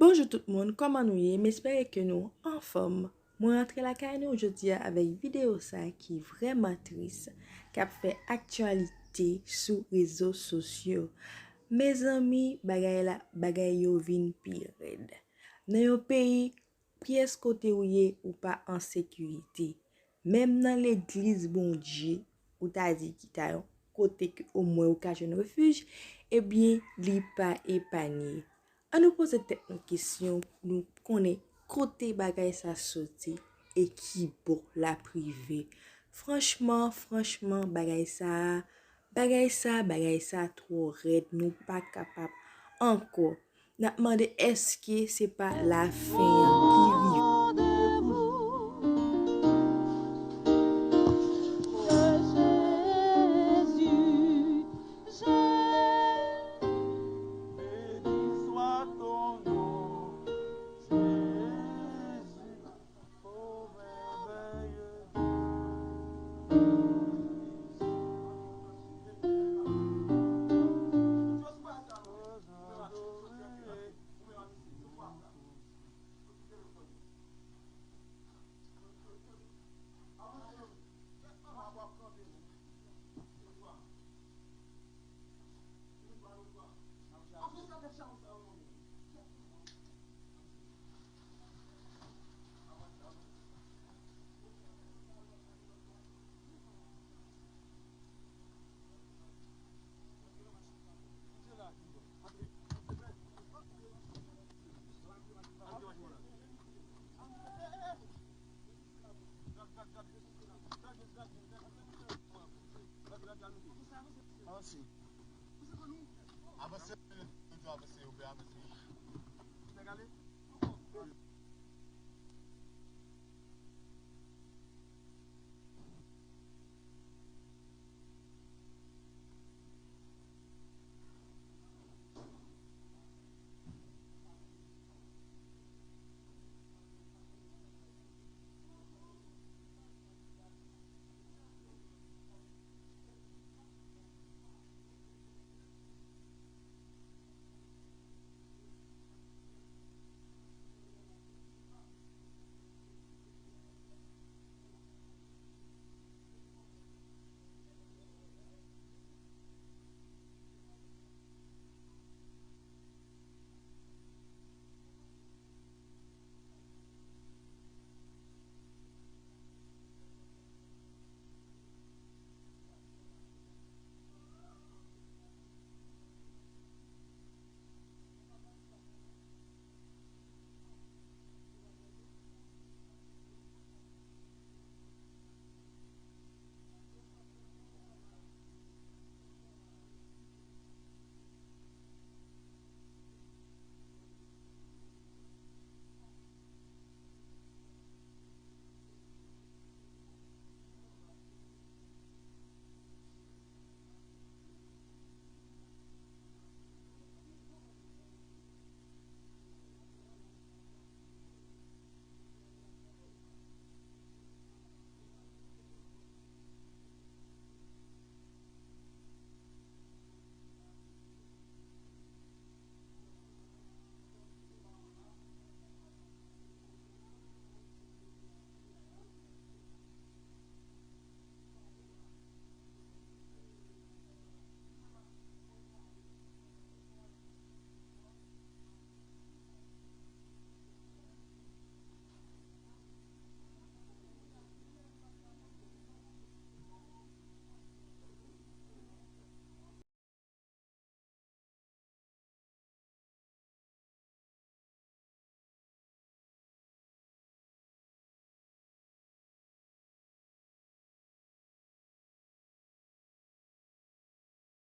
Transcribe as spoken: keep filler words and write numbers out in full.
Bonjou tout moun, kòman nou ye? M espere ke nou anfòm. Mwen rantre lakay nou jodi a avèk videyo sa ki vrèman tris, k ap fè aktyalite sou rezo sosyo. Mezanmi, bagay la, bagay yo vin pi rèd. Nan yon peyi, pyès kote ou ye, ou pa an sekirite. Menm nan legliz Bondye, ou ta di ki ta yon kote ke omwen ou ka jwenn refij, ebyen, li pa epanye. Ann nou poze tèt nou kesyon pou nou konnen kote bagay sa soti e ki bò l ap rive. Franchman, franchman, bagay sa, bagay sa, bagay sa twò rèd, nou pa kapab ankò. N ap mande èske se pa lafen an ki rive. Avanse. Avanse, avanse, ou pe avanse.